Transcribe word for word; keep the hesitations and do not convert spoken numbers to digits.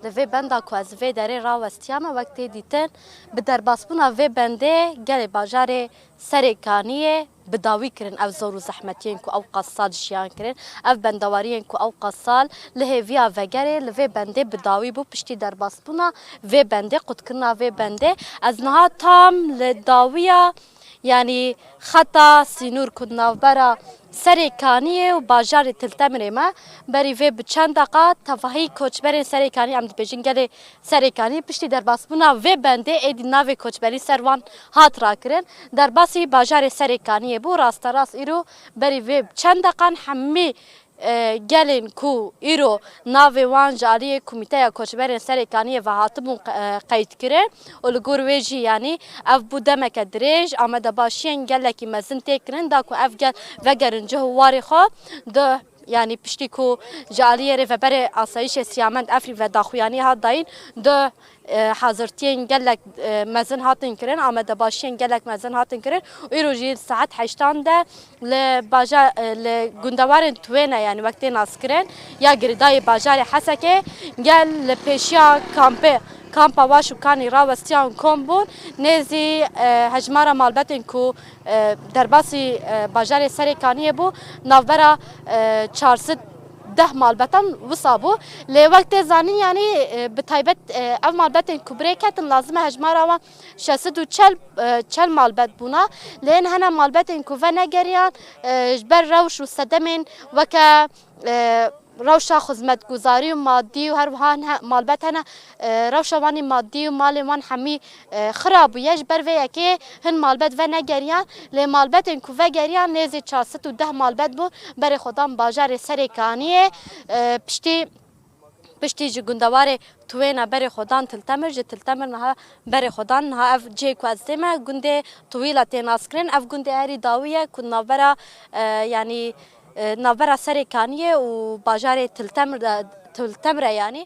Li vê benda ku ez vê derê rawestiyame, wek tê dîtin, bi derbasbûna vê bendê gelê bajarê Serê Kaniyê bi dawî kirin ev zor û zehmetiyên ku ew qas sal jiyan kirin, ev bendewariyên ku ew qas sal li hêviya vegerê li vê bendê bi dawî bû. Piştî derbasbûna vê bendê, qutkirina vê bendê, ez niha tam li dawiya, yanî xeta sînor ku navbera Serê Kaniyê û bajarê Til Temirê me, berî vê bi çend deqa tevahî koçberên Serê Kaniyê, em dibêjin gelê Serê Kaniyê, piştî derbasbûna vê bendê êdî navê koçberî ser wan hat rakirin. Derbasî bajarê Serê Kaniyê bû, rasterast îro berî vê çend deqan hemî, e, gelên ku îro navê wan ji aliyê Komîteya Koçberên Serê Kaniyê ve hatibûn qe-, e, qeydkirin û li gor wê jî, yanî, ev bû demeke dirêj, amadebaşiyên gelekî mezin tê kirin da ku ev gel vegerin cih û warê xwe. Di, yanî, piştî ku ji aliyê Rêveberê Asayîşê Siyamend Efrîn ve daxuyaniyê hat dayîn, di, e, hazirtiyên gelek, e, mezin hatin kirin, amadebaşiyên gelek mezin hatin kirin. Îro jî saet heştan de li baja-, e, li gundewarên Tuwêne, yanî wek tê naskirin, ya girêdayî bajarê Hesekê, gel li pêşiya kampê, kampa Waş û Kanî rawestiyan kom bûn. Nêzî, e, hejmara malbetên ku, e, derbasî, e, bajarê Serê Kaniyê bû, navbera, e, çar sed deh malbetan wisa bû. Lê wek tê zanîn, yanî, e, bi taybet, e, ev malbetên ku bi rê ketin, lazim e hejmara wan şeş sed û çel, e, çel malbet bûna. Lê hene malbetên ku venegeriyan, e, ji ber rewş û sedemên weke, e, rewşa xizmetguzarî û madî û her wiha ne-, malbet hene, e, rewşa wan ê madî û malên wan hemî, e, xira bûye. Ji ber vê yekê hin malbet venegeriyan, lê malbetên ku vegeriyan nêzî çar sed û deh malbet bû, berê xwe dan bajarê Serê Kaniyê, e, piştî, piştî ji gundewarê Tuwêne berê xwe dan Til Temir, ji Til Temir niha berê xwe dan, niha ev cihê ku ez tê me, gundê Tuwîla tê naskirin. Ev gundê herî dawî ye ku navbera, e, yanî, e, navbera Serê Kaniyê û bajarê Til Temir de, Til Temir e, yanî.